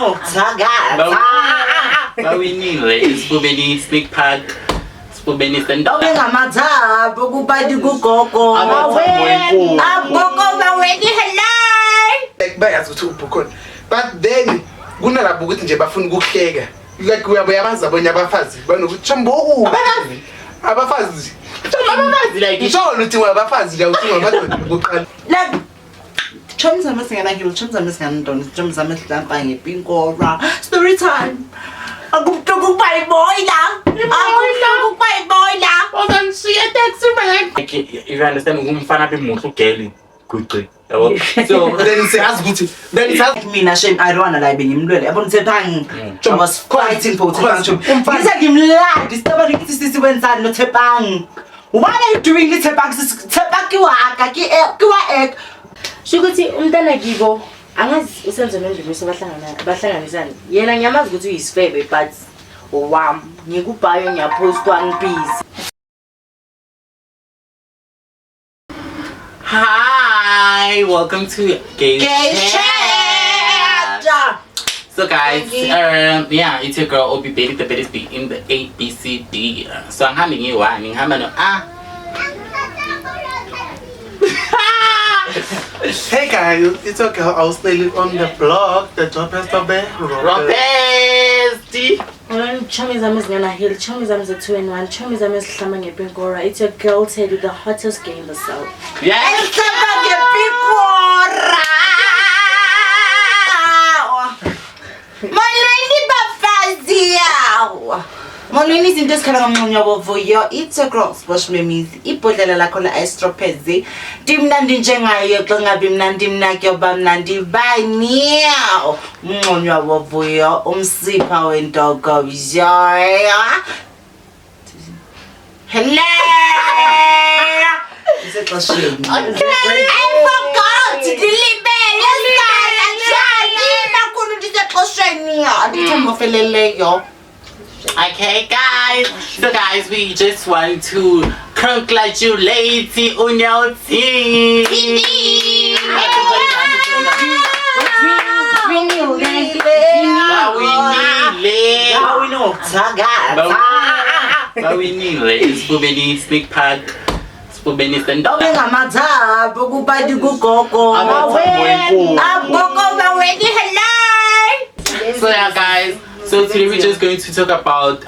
Bawinokuthakatha. Bawinile esifubeni Snake Park. Sifubeni sendoda. Obengamathambo kubantu kugogo. Amathambo enkukhu. Agogo baweni, hello. Like bayazi ukuthi ubhukhona, but then kunalabo ukuthi nje bafuna ukuhleka, like uyabazi abanye abafazi banokuthi chombo Abafazi? Abafazi. Abafazi like Ngisholo ukuthi abafazi nje uthi ngamadoda kuqala. Like chomi zami esingenakilo, chomi zami esinganantoni, chomi zami esihlampa ngepinkora. Story time. Akubuhlungu ukuba yiboyla. Akubuhlungu ukuba yiboyla. Uzangishiya taxi man. Like if you understand umfana bemuhle ugeli guqi. Yabo. So Then siyazi ukuthi then siyazi. Mina shame, I don't wanna lie, bengimlwele yabona uThepang. I was fighting for uThepang. Umfana- Ngize ngimlande isicabanga ukuthi sisi wenzani noThepang. What are you doing le Thepang? Sisi Thepang ke wa ka ke wa ek. Sho ukuthi umntana kibo angazi usenzo nondumiso bahlangana bahlanganisani. Yena ngiyamazi ukuthi uyisifebe, but wam ngikubhayo ngiyaphostwa ngibhizi. Hi, welcome to Gay, Gay Chat. Chat. So guys, yeah, it's your girl Obi Bailey, the baddest B in the A B C D. So I'm having you one, ngihamba no ah. Hey guys, it's okay. I was still on the blog, the job has to be Robesti. Chomi zami ezinganahili, chomi zami ze-2 and 1, chomi zami ezihlamba ngepinkora. It's your girl Teddy, the hottest gay in the south. Yes. Esihlamba ngepinkora. Molweni bafazi yawo. Molweni izinto ezikhala ngomnxunya wovuyo. It's your girl Sbosh Memizi. Ibhodlela lakho la Estropezi. Ndimnandi njengayo xa ngabi mnandi mna kuyoba mnandi bani. Umnxunywa wovuyo umsipha wentoko. Yeah. Hello. Isexesheni. Okay. I forgot. Ndilibele sana njani makhulu ndisexesheni. Andithemba ofeleleyo. Okay, guys. So guys, we just want to congratulate Unyao team. Bawinile. Bawinokuthakatha. Bawinile esifubeni Snake Park. Sifubeni sendoda. Obengamathambo kubantu kugogo. Amathambo enkukhu. Agogo baweni, hello. So yeah, guys. So today we're just going to talk about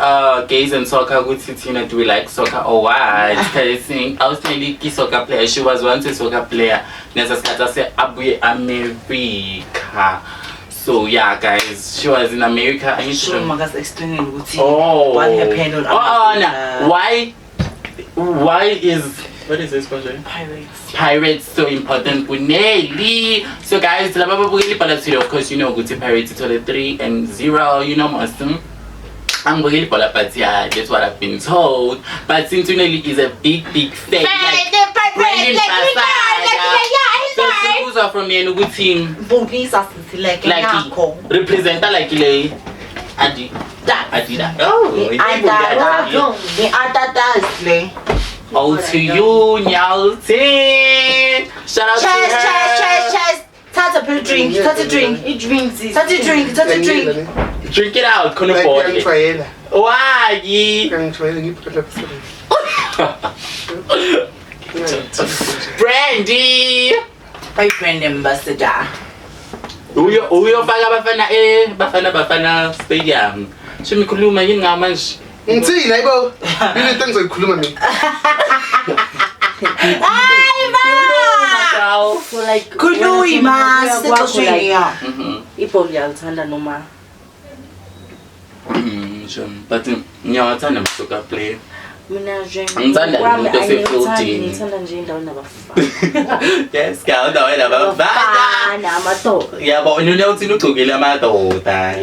gays and soccer. Ukuthi thina, do we like soccer or what? Because I was telling you soccer player. She was once a soccer player. Nesa sikhathi ase abuye America. So yeah, guys, she was in America. I need Sure, to makas explain ukuthi Oh. what happened on Oh, no. America. Why? Why is what is this question? Pirates. Pirates so important kuneli. So guys, laba babukela ibhola today, of course you know ukuthi Pirates ithole 3-0, you know most. Angibukeli ibhola, but yeah, that's what I've been told. But since uNelly is a big big fan, like Brandon Basada. So sikuzwa from yena ukuthi Bonisa sithi like like nakho. representa like le Adi Adidas. Oh, I-Adidas. I-Adidas le. All to you, Nyaltin. Shout out Cheers, to her. cheers, cheers, cheers. Thatha phela drink, thatha drink. I-drinks. Thatha drink, thatha drink. Drink it out, khona Like boy. ngiyangijwayela. Why? Ngiyangijwayela ngibhodlela phezulu. Brandy. By brand ambassador. Uyo uyofaka abafana eh Bafana Bafana Stadium. Shumi khuluma yini ngawo manje? Ngithini ayibo? Yini into engizoyikhuluma mina? Hayi ba! Girl. So like Khului ma, wena kwakho, sisexesheni like, ya. Ibhola uyalithanda noma Sure. But ngiyawathanda ama-soccer player. Mina nje Angithanda kwami umuntu angithandi, osefieldini. ngithanda nje indawo nabafana. Yes, girl, ndawo nabafana. Abafana, amadoda. Yabo, uNelson ugcokile amadoda.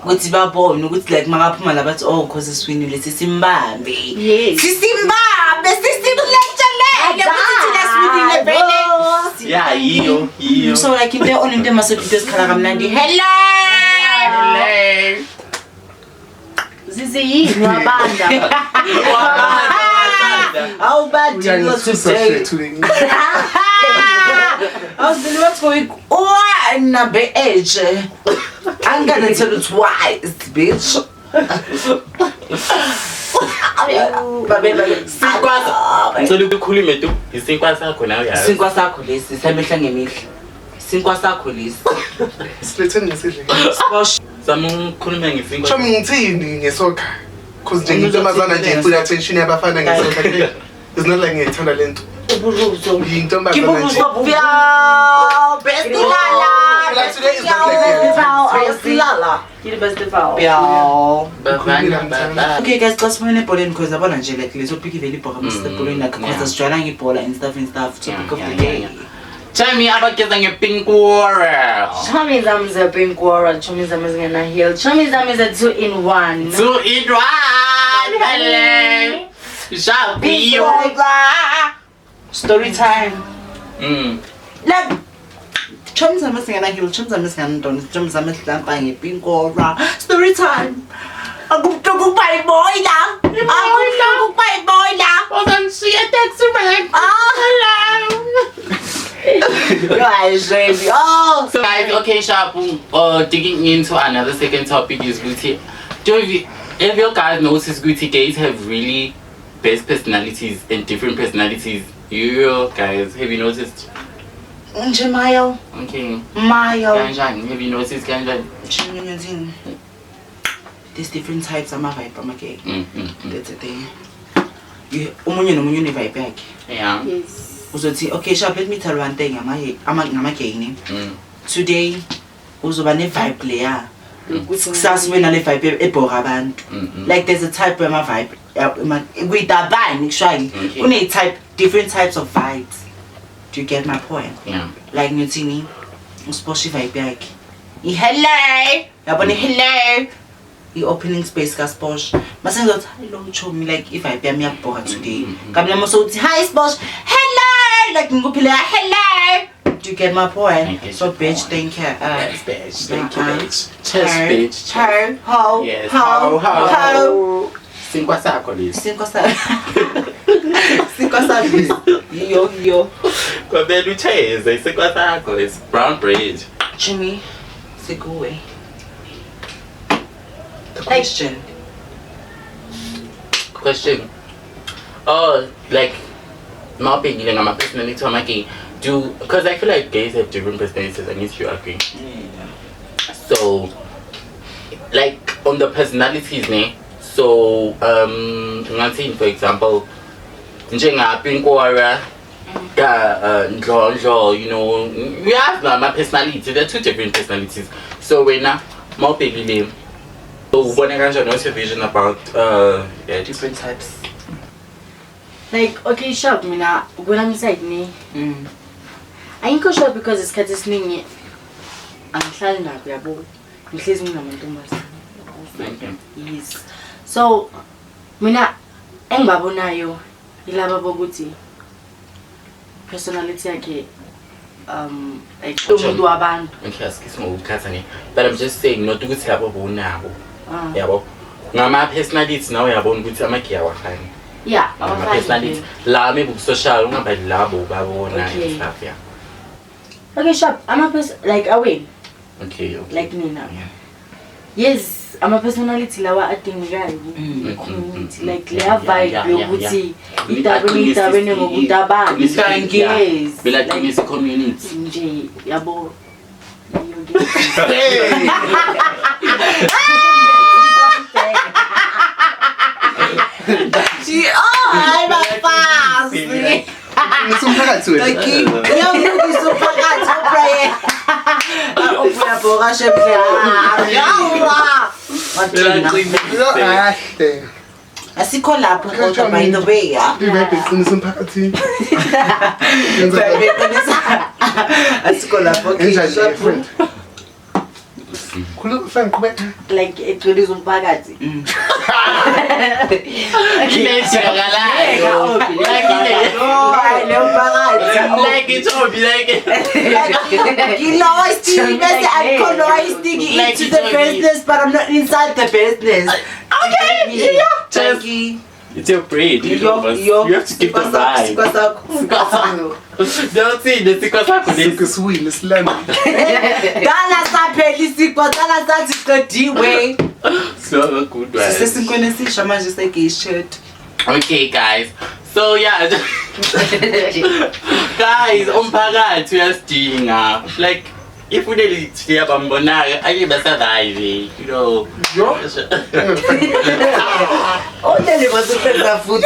Ukuthi babone ukuthi like makaphuma la bathi, oh, cause siwinile sisimbambe. Yes. Sisimbambe, sisimletshelele ukuthi thina siwinile vele. Yeah, yiyo, yiyo. So like into on into mase into esikhala kamnandi. Hello. Hello. Zizi yini wabanda? Wabanda. How bad you Uyangithusa today? shit. I was what's going on be age. I'm gonna tell you twice, bitch. Sinkwa ngicela ukukhulume tu. Isinkwa sakho nawe yazi. Sinkwa sakho lesi samehla ngemihla. Sinkwa sakho lesi. Siletheni ngesidle. Sbosh. Sama ngikhulume ngesinkwa. Chomi ngithini ngesoccer? Cause nje intombazana nje ifuna attention yabafana ngesoccer. It's not like ngiyithanda lento. Uburuzo. Yintombazana nje. Bya, bestie lala. Like today is not like that. Bestie lala. Ke di-best foul. Bya. Bafana baba. Okay guys, xa sifumene ebholeni because yabona nje like le topic ivele ibhoka masisebholeni like because asijwayelanga ibhola and stuff and stuff. Topic of the day. Chami abageza nge-pink warrior. Chomi zami is a pink warrior. Chomi zami is gonna heal. Chomi zami is a 2-in-1. 2 in 1. Hello. Shabi. Story time. Like chomi zami singana heal, chomi zami singana ntoni, chomi zami sihlampa nge-pink warrior. Story time. Akubuhlungu ukuba yiboy la. Akubuhlungu ukuba yiboy la. Uzangishiya taxi rank. Ah. Oh. So guys, okay, Shapu, digging into another second topic is Gucci. Do you, if you guys notice, Gucci gays have really best personalities and different personalities. You guys, have you noticed? Nje Mayo. Okay. Mayo. Kanjani, have you noticed Kanjani? There's different types of vibe, I'm okay. That's the thing. You omunye nomunye une vibe yakhe. Yeah. Yes. Uzothi okay sharp, let me tell you one thing ngama gay. Today uzoba ne vibe leya. Kusasa wena le vibe ebhora abantu. Like there's a type wema vibe kuyidabani kushwayi. Kune type different types of vibes. Do you get my point? Yeah. Like ngithini usibosha vibe yakhe. I hello. Yabona hello. I-opening space kaSbosh. Mase ngizothi hayi lo mchomi like i-vibe yami iyakubhoka today. Kambe nami sokuthi hi Sbosh. Hello. Like ngikuphile hello. Do you get my point? So bitch, thank you. Yes, bitch. Thank you, bitch. Cheers, bitch. Ho, ho, yes. Ho, ho, ho. Sinkwa sakho lesi. Sinkwa sakho. Sinkwa sakho. Yo, yo. Kwabela ucheze, sinkwa sakho lesi. Brown bread. Jimmy, sikuwe. The question. Question. Oh, like, my opinion, my personality, I'm like, do, because I feel like gays have different personalities, I guess you agree. Yeah. So, like, on the personalities, ne? So, I'm saying, for example, njenga Pink Warrior, Ndlo, you know, we have my personality, they're two different personalities. So, when I'm so, what's your vision about different types? Like, okay, sharp, mina, when I'm inside me, I ain't sure because it's cut this I'm trying to be able to. Yes. So, mina, engibabonayo ilaba bokuthi personality yakhe like umuntu wabantu. Okay, asikisi ngokukhatha ne. But I'm just saying not ukuthi yabo bonabo. Yabo. Ngama personality nawe yabona ukuthi amagay awafani. Yeah, ama personality la maybe social ungabali labo babona and stuff, yeah. Okay, sharp. I'm a person like away. Okay, okay. Like mina. Yeah. Yes, I'm a personality lawa adingekayo community like leya vibe yokuthi idabene ngokutabani. Thank you. Yes. Bela qinisa community. Nje yabo. Oh, I'm a fast. Ngisumphakathi wena. Ngisumphakathi uPrayer. Uyabhoka shemhle. Asikho lapho kodwa by the way. Ivibe iqinisa umphakathi. Asikho lapho. Enjani friend? Khulu friend qhubeka. Like eqinisa umphakathi. Like it all be like you know I still I stick into the business, but I'm not inside the business. Okay, yeah. Thank you. It's your brain. You have to keep the vibe. Don't see the Phela isinkwa sala sathi siqediwe. So a good one. Sisesinkweni esisha manje se-gay shirt. Okay guys. So yeah. Guys, umphakathi uyasidinga. Like if unelithiya bambonayo ake basurvive, you know. Yo. Onele basuqeda futhi.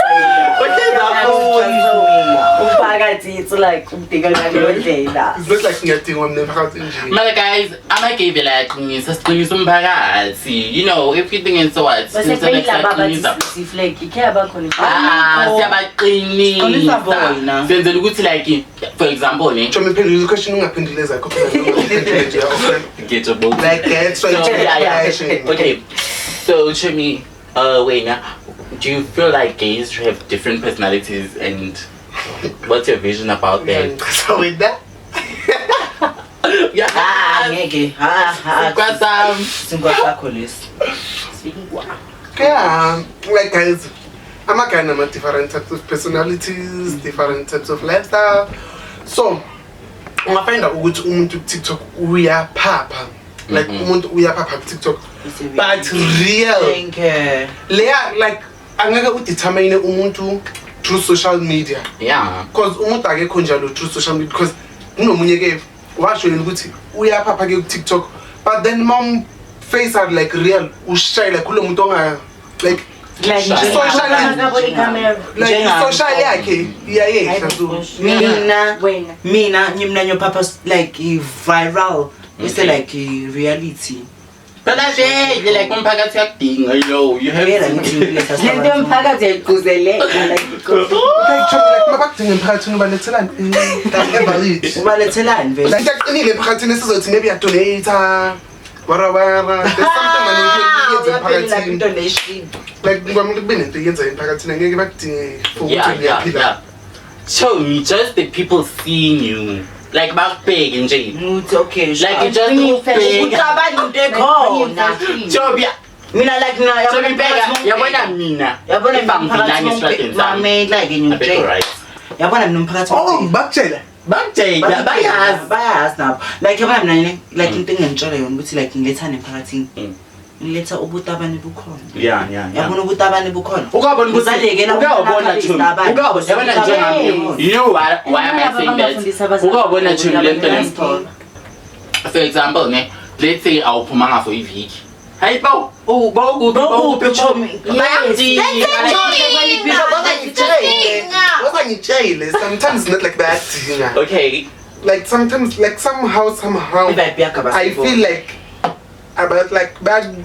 Uhlezi afunza. Umphakathi it's like umdinga ngaleyo ndlela. It looks like ngiyadingwa mina emphakathini nje. Mara guys, amagay vele ayaqinisa, siqinisa umphakathi. You know, if you think it's so what, Bese kuyilaba abathi siflag ikhe abakhona. Ah, Siqinisa siyabaqinisa. bona. Senzela ukuthi like for example ne. Chomi phendula i-question ungaphenduli ezakho phela. Ungaphendule nje offline. Get your book. Like that's why So, yeah. question. Okay. So Chimi, wait now. Do you feel like gays have different personalities and what's your vision about that? So with that, Yeah. Ah, ngeke. Ha ha. Kwasam. Sinkwa sakho lesi. yeah, like guys, I'm a kind of different types of personalities, different types of lifestyle. So, ungafind ukuthi umuntu ku TikTok uyaphapha. Like umuntu uyaphapha ku TikTok. But real, Thank you. leya like angeke udetermine umuntu through social media. Yeah. Because umuntu akekho njalo through social media because kunomunye ke washo yena ukuthi uyaphapha ke ku TikTok but then mom face are like real ushaye like kulo muntu onga like Like Social- camera. like Njengami. social yakhe iyayehla so Mina Wena. mina ngimna nyophapha like i-viral bese like i-reality. Phela vele like umphakathi uyakudinga, you know, you have Vele to. ngithi ngilesa Lento yomphakathi ayigquzeleka like like chomi like mabakudinga emphakathini ubalethelani like ever it Ubalethelani vele? like aqinile emphakathini sizothi maybe uyadonate wara wara there's something manje Ah, uyenze uyaphela emphakathini into nation. like kwamele kube nento eyenzayo emphakathini angeke bakudinge for Yeah, ukuthi yeah, uyaphila yeah. Show me just the people seeing you. Like bakubheke nje. Ngithi okay. Like you just Bringing fashion. ukubheka. Ucabanga into ekhona. Chomi, Mina like mina Chomi bheka, yabona mina. Yabona If angidlanga esitradeni sami. Mamela ke Abekho ngikutshela. right. Yabona mina umphakathi. oh bakutshela Bakutshela, bayazi. Bayazi nabo. Like yabona mina ne like into engangitshela yona ukuthi like ngilethane emphakathini. Ngiletha ubutabane bukhona. Yeah. Yabona ubutabane bukhona. Ukabona ukuthi Uzalekela ukabona umntwana Chomi. akhe Ukabona yabona njengami. You know why am I saying that? Ukabona Chomi lento le. For example ne, let's say awuphumanga for iviki. Hayi bo, oh bawukuphi Bawukuphi Chomi? Bayakudinga. Wazangitshele sometimes not like bayakudinga Okay. like sometimes like somehow I-vibe yakho I feel like about like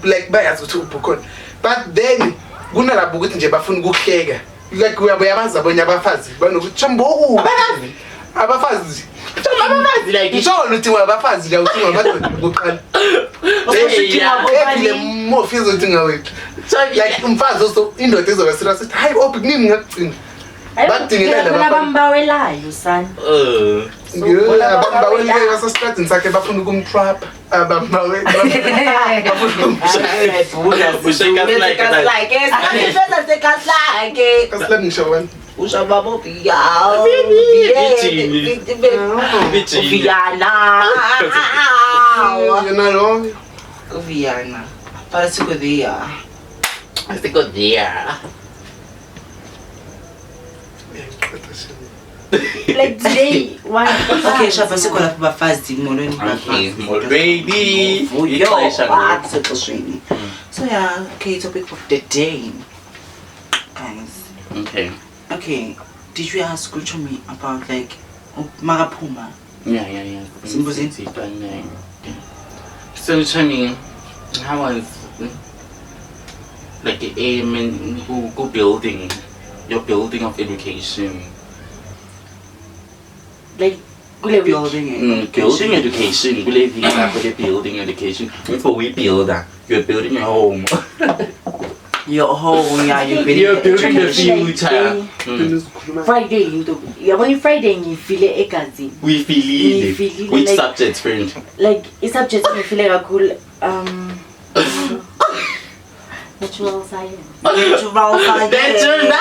like bayazi ukuthi ubhukhona but then kunalabo ukuthi nje bafuna ukuhleka like uyabazi abanye abafazi banokuthi chombo Abafazi? abafazi Chomi abafazi like ngisho ukuthi abafazi nje uthi ngamadoda kuqala Yeah. ephile mofi izothi ngawethu Chomi like umfazi oso indoda ezoba serious ithi hayi ophi kunini ngakugcina Bakudingelana Khona abafana. abambawelayo sana. Abambaweleke basesitradini sakhe bafuna ukumtrapa abambawele bafuna ukumshaya kasilami ngisho wena yena lo Uviyana. But it's good there. Let's go there. Like today one. Okay, shafa sikho lapho bafazi molweni Okay, molweni. Vuyo, Ixesha ngoku. kusexesheni. So yeah, okay, topic of the day. Guys. Okay. Okay, did you ask me about like makaphuma? Yeah. Simbuzini? So Chomi, how was like the aim and go building your building of education? Like kule week. Building Building education. Kule viki lapho le building education. Before we build, you're building your home. Your home, yeah, you're building. You're building the Like, future. Friday into yabona i-Friday ngiyifile egazini. We feel Ngiyifilile, Which like- subject, friend? Like i-subject engiyifile kakhulu natural science. Natural science. That's right.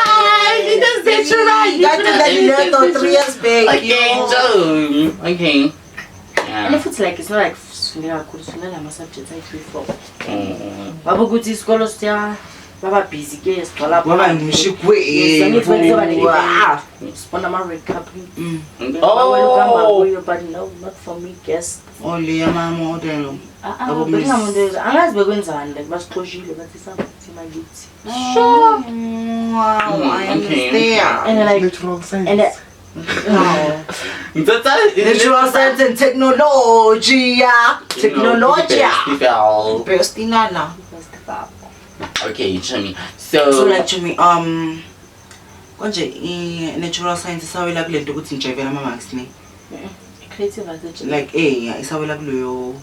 That's right. That you learned on 3 years back. Okay, so okay. And Yeah. if it's like it's not like sifunde kakhulu, sifunde nama-subjects ayi-three four. Wabo ukuthi isikolo siya baba busy ke sigcwala. Kwaba Yes, sibona ama-red carpet. Oh. Kuyo, but no, not for me, guest. Ole ama-model. Ah, ah, Abo miss. bekungamuntu, angazi bekwenzani, like basixoshile bathi samthi makithi. Sure. Wow, I Okay. understand. And like Natural science. and Ngitsatsa- Natural science and technology. Technology. Festival. Bestinana. Okay, Chami. So, So like to me, konje i-natural science isawela kule nto ukuthi ngijayivela ama-marks ne? Creative arts. Like yeah, isawela kuleyo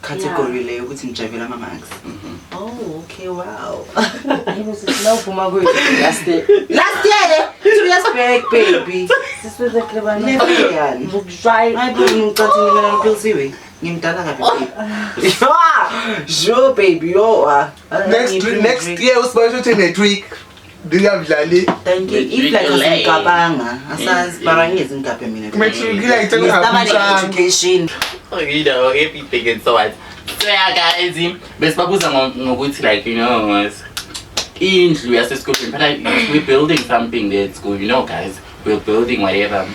category leyo ukuthi ngijayivela ama-marks. Oh, okay, wow. Nawuphuma kuyo last year. Last year, 2 years back, baby. Sisizekrebana. Never yani. Ngokujwayi. Hayi bo, ngicathi mina ngiphilisiwe. Ngimdala kabi baby. Sure baby, yo. Ah. Next year usibasho ukuthi matric ndingamdlali. Thank you. If like asingikabanga, asazi mara ngiyezi ngigabhe mina. Matric like Ngisaba ne-education. You know, everything and so on. So yeah, guys, besibabuza ngokuthi like, indlu yasesikolweni phela, we're building something there at school, guys. We're building whatever.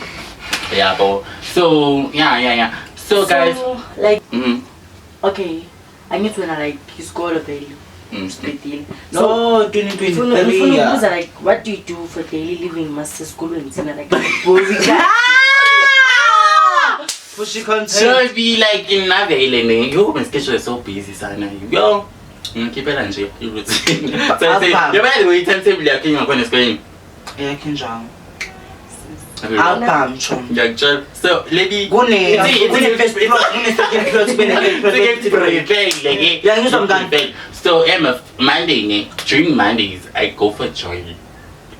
Yabo. So, yeah. So, guys, Like okay, angithi wena like isikolo vele siqedile. So No, ngifuna 2023. ukubuza, like what do you do for daily living masesikolweni thina, like boring? Push the content. So be like in navele ne. Yo, my schedule is so busy sana. Yo. Ngikhiphela nje i-routine. So say, Apha. yabona le way timetable yakhe ingakhona esikoleni. Eyakhe njalo. Album chom. Ngiyakutshela. So, lady Kune first plot, kune second plot, kune third plot. Prepare ke. Yeah, ngizwa mngani. Prepare. So, Emma, Monday ne, during Mondays I go for jogging.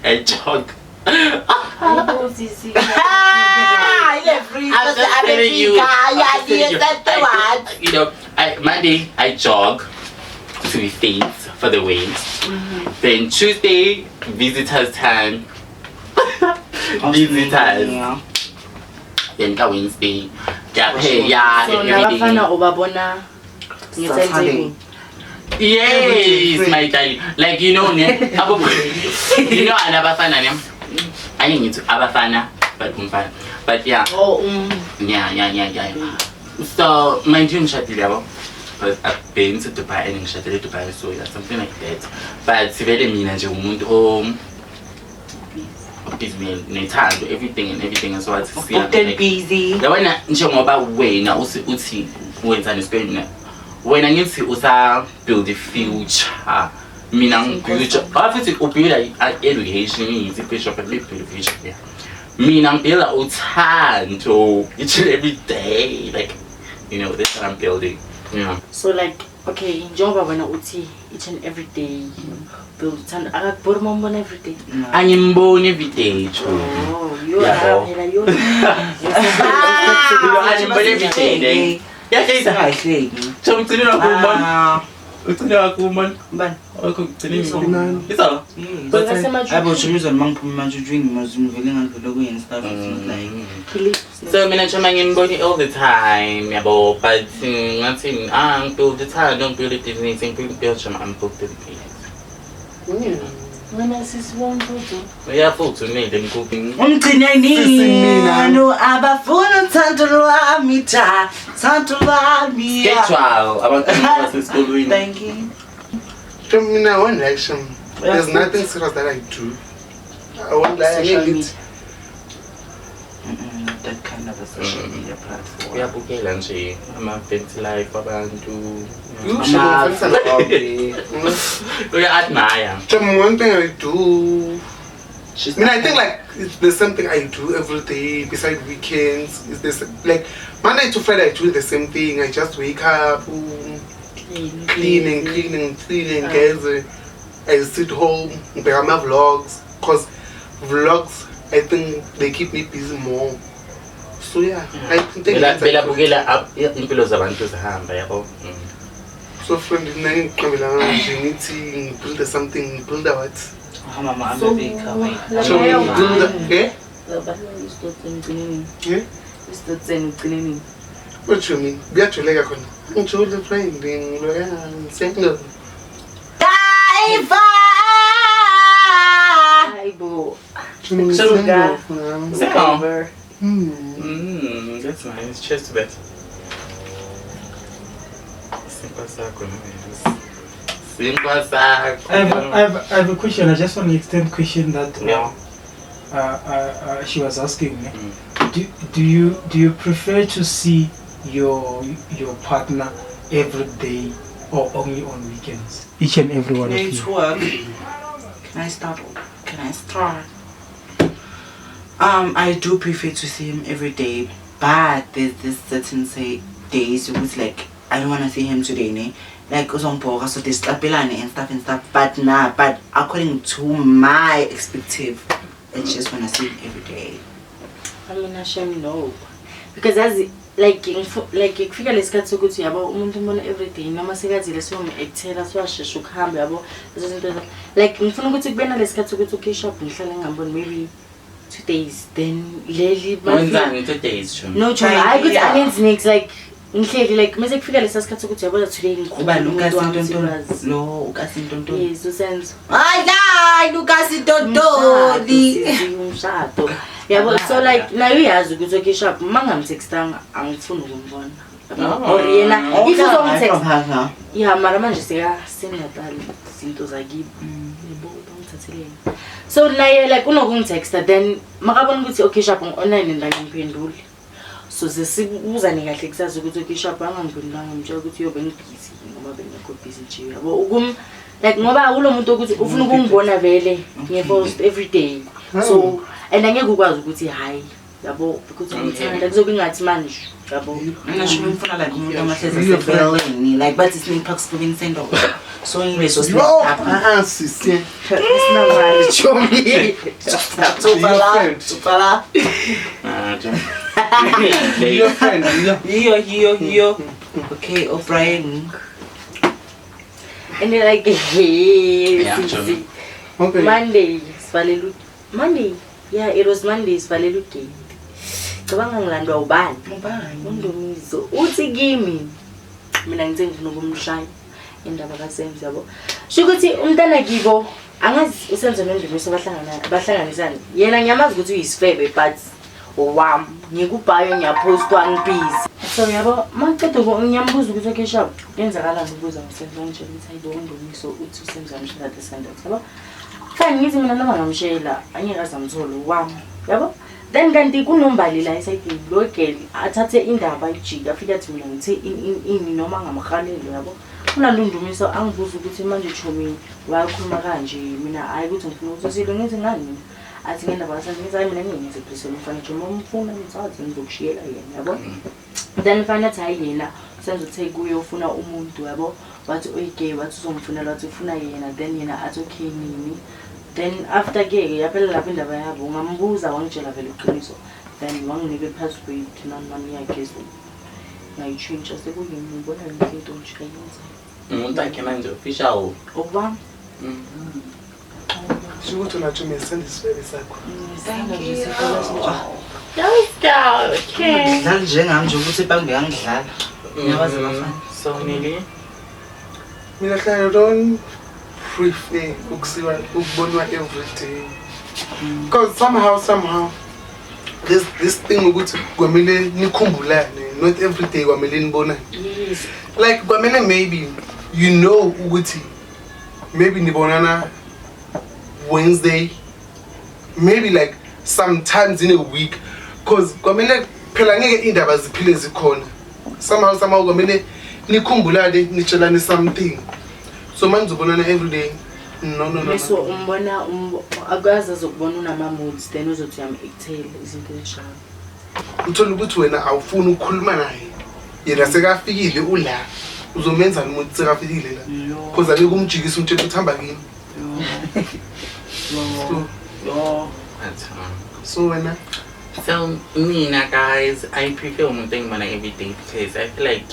I jog. Hayibo, sisi. Ah, ile free. I'm just telling you. I'm just telling you. What? I Monday I jog to be fit for the weight. Then Tuesday visitors time. Visitors. Yeah. Then ka Wednesday. Yeah, So and everything. nabafana ubabona Saturday. nge-timetable? Yes, my darling. Like ne, and abafana ne. I ngithi abafana but umfana. But yeah. Oh. Yeah. So, mind you, ngishadile yabo. But I've been to Dubai and ngishadile Dubai, so yeah, something like that. But vele mina nje umuntu o busy nethando, everything and everything and so what. Booked and busy. Yabona njengoba wena uthi wenzani esikoleni na? Wena ngithi usa build the future. Mina ngibuild futhi ubuild education, ngithi future but build the future. Yeah. Mina ngibuild uthando each and every day, like that's what I'm building. Yeah. So like okay, njengoba wena uthi each and every day build uthando, akakubori uma umbona every day? Angimboni every day, Chomi. Oh, yo. Yabo. Phela yo. Angimboni every day ne. Yeah, Singayihleki. Chomi, ugcine wakumbona. Ah, Ugcine wakumbona. bani? Wakho ugcine Izolo. Izolo. Yes. Hayi bo, Chomi, izolo mangiphuma manje ujwing ngivele ngadlula kuye and stuff. It's not like So mina nje ngimboni all the time yabo, but ngathi ngibuild the time, don't build it business, ngibuild nje, I'm booked the business. Wena sisi womfudu. Yeah, futhi unele mkuphi. Umgcine Sisi mina. nini abafuna uthando lwami ta thando lwami. Schedule abantu basesikolweni. Thank you. Mina, I won't lie, Shem. There's nothing serious that I do. I won't lie. I Social mean, media. Not that kind of a social media platform. Uyabukela nje ama-fancy life abantu. You should about me. Uya-admire. Shem, one thing I do. She's I mean, I think like it's the same thing I do every day. Beside weekends, it's this like Monday to Friday I do the same thing. I just wake up, cleaning, cleaning, cleaning, guys. I sit home, ngibheka ama vlogs, 'cause vlogs I think they keep me busy more. So yeah, I think that's Bela bukela impilo zabantu zihamba yabo. So friend, mina ngiqambelana nje ngithi ngibuild something, ngibuild what? Uhamba So, ama-America wena. So ngibuild eh? Isitotse ngigcine nini? Yeah? Isitotse ngigcine nini? What you mean? Kuyajuleka khona. Ngijule friend, ngiloya single. Diver! Hayibo. Single. Single. That's nice. Cheers to that. Sinkwa sakho no. Sinkwa sakho. I have a question. I just want to extend question that she was asking me. Do you prefer to see your partner every day or only on weekends? Each and every one of you. Can I start? I do prefer to see him every day, but there's this certain say days which like I don't wanna see him today, ne? Like so there's and stuff. But nah, but according to my perspective, I just wanna see him every day. I mean, Hashem, no, because as like kufika lesikhathi sokuthi yabo umuntu umbona every day noma sekazile siyomu-actela siwashesha ukuhamba yabo lezo zinto like ngifuna ukuthi kube nalesikhathi sokuthi okay shop ngihlale ngingamboni maybe 2 days then leli wenzani 2 days sho no cho hayi ukuthi angenzi next like ngihleli like mase kufika lesa sikhathi sokuthi yabona today ngikhuluma Lucas Ntontoni lo Lucas Ntontoni yes usenzo hayi Lucas Ntontoni umshado yabo so like nayo uyazi ukuthi okay sharp mangamtextanga angifuni ukumbona or yena if uzomtext yeah mara manje seka senatali izinto zakibo yebo bangithatheleni so naye like unokungitexta then makabona ukuthi okay sharp ngi-online and angiphenduli so sesibuzane kahle kusazi ukuthi okay sharp angangiphendulanga ngimtshela ukuthi yobe ngibhizi noma bengekho busy nje yabo like ngoba ulo muntu ukuthi ufuna ukungibona vele nge-post every day so and angeke ukwazi ukuthi hayi yabo because ngithanda kuzobe ngathi manje yabo ngisho ngifuna like umuntu amahlezi asebeleni like but it's in Park Sibini Sendo so anyway so sisi sisi isinamali chomi tupala your friend yo okay O'Brien and like hey okay Monday sivalelu Monday yeah it was Monday sivalelu gate cabanga ngilandwa ubani uNdumiso uthi kimi mina ngithe ngifuna ukumshaya indaba kaSenzo yabo sho ukuthi umntana kibo angazi uSenzo noNdumiso bahlanganisana yena ngiyamazi ukuthi uyisifebe but wam ngikubhayo ngiyapostwa ngibhizi so yabo maqeda ngiyambuza ukuthi okay sharp kuyenzakalani ukubuza ngoSenzo ngitshela ukuthi hayibo uNdumiso uthi uSenzo amshela this and that yabo fine ngithi mina noma ngamshela angeke aze amthole wami yabo then kanti kunombali la esayidini lo girl athathe indaba ijike afike athi mina ngithe ini noma ngamhalelo yabo unalundumiso angibuza ukuthi manje chomi wakhuluma kanje mina hayi ukuthi ngifuna ukuthi silo ngithi ngani mina athi ngendaba kaSenzo ngithi hayi mina ngingenze phela umfana chomi umfuna ngithathe ngizokushiyela yena yabo then fana athi hayi yena Senzo uthe kuye ufuna umuntu yabo wathi oyigay wathi uzomfunela wathi ufuna yena then yena athi okay nini then after ke yaphela lapho indaba yabo ngambuza wangitshela vele iqiniso then wanginika i-password nani yakhe so ngayitshintsha sekuyimi ngibona yonke into nje ayenzayo umuntu akhe manje official obani shukuthi unacho mesenda isifebe sakho thank you okay ngidlala njengami nje ukuthi bambe ngangidlala ngiyabazi abafana so Nelly mina hlala don't prefer ukusiwa ukubonwa every day because somehow this thing ukuthi kwamele nikhumbulane not every day kwamele nibonane yes like kwamele maybe you know ukuthi maybe nibonana Wednesday maybe like sometimes in a week because kwamele phela ngeke indaba ziphile zikhona somehow kwamele nikhumbulane nitshelane something so manje ubonana every day no so umbona akwazi azokubona unama moods then uzothi uyam-actela izinto ezinjalo uthola ukuthi wena awufuni ukukhuluma naye yena sekafikile ula uzomenzani umuntu sekafikile la because ake kumjikisa umtshela ukuthi hamba kini so wena so mina guys I prefer umuntu engibona every day because I feel like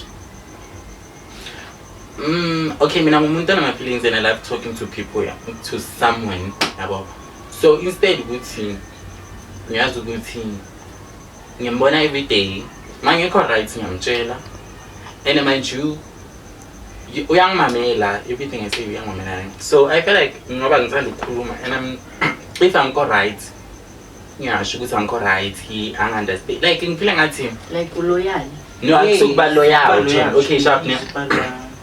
okay mina ngumuntu onama feelings and I love talking to people yeah, to someone yabo so instead ukuthi ngiyazi ukuthi ngiyambona every day Mangekho right ngiyamtshela. And mind you, uyangimamela everything I say, uyangimamela. So I feel like ngoba ngithanda ukukhuluma and I'm if angikho right ngiyasho ukuthi angikho right, he angi-understand, like ngifile ngathi Like uloyal. No, akusukuba loyal. Loyal. Okay, sharp ne,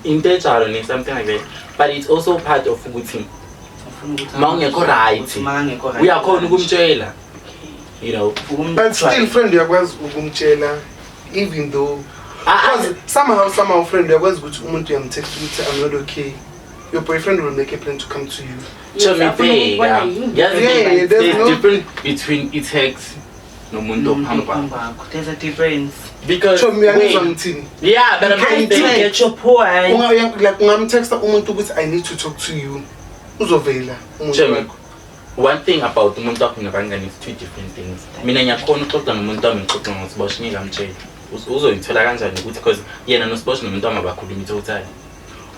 into enjalo ne, something like that, but it's also part of ukuthi ma ungekho right, uyakhona ukumtshela. But still, friend, uyakwazi ukumtshela even though Ah, because somehow, friend, uyakwazi ukuthi umuntu uyamtext ukuthi I'm not okay, your boyfriend will make a plan to come to you. Chomi, Afuna ukubona bheka. yini. Yazi, Yeah, there's there's no- difference between i-text nomuntu ophambi kwakho. There's a difference. Because Chomi, uyangizwa wait, ngithini? Yeah, but I'm You can just saying text. Get your point. Like ungamtexta umuntu ukuthi I need to talk to you, uzovela umuntu Chomi, wakho. One thing about umuntu wakho nabangani is two different things. Mina ngiyakhona ukuxoxa nomuntu wami, ngixoxa ngoSibosh, ngeke amtshele. Uzoyithola kanjani ukuthi because yena noSibosh nomuntu wami abakhulumi totally.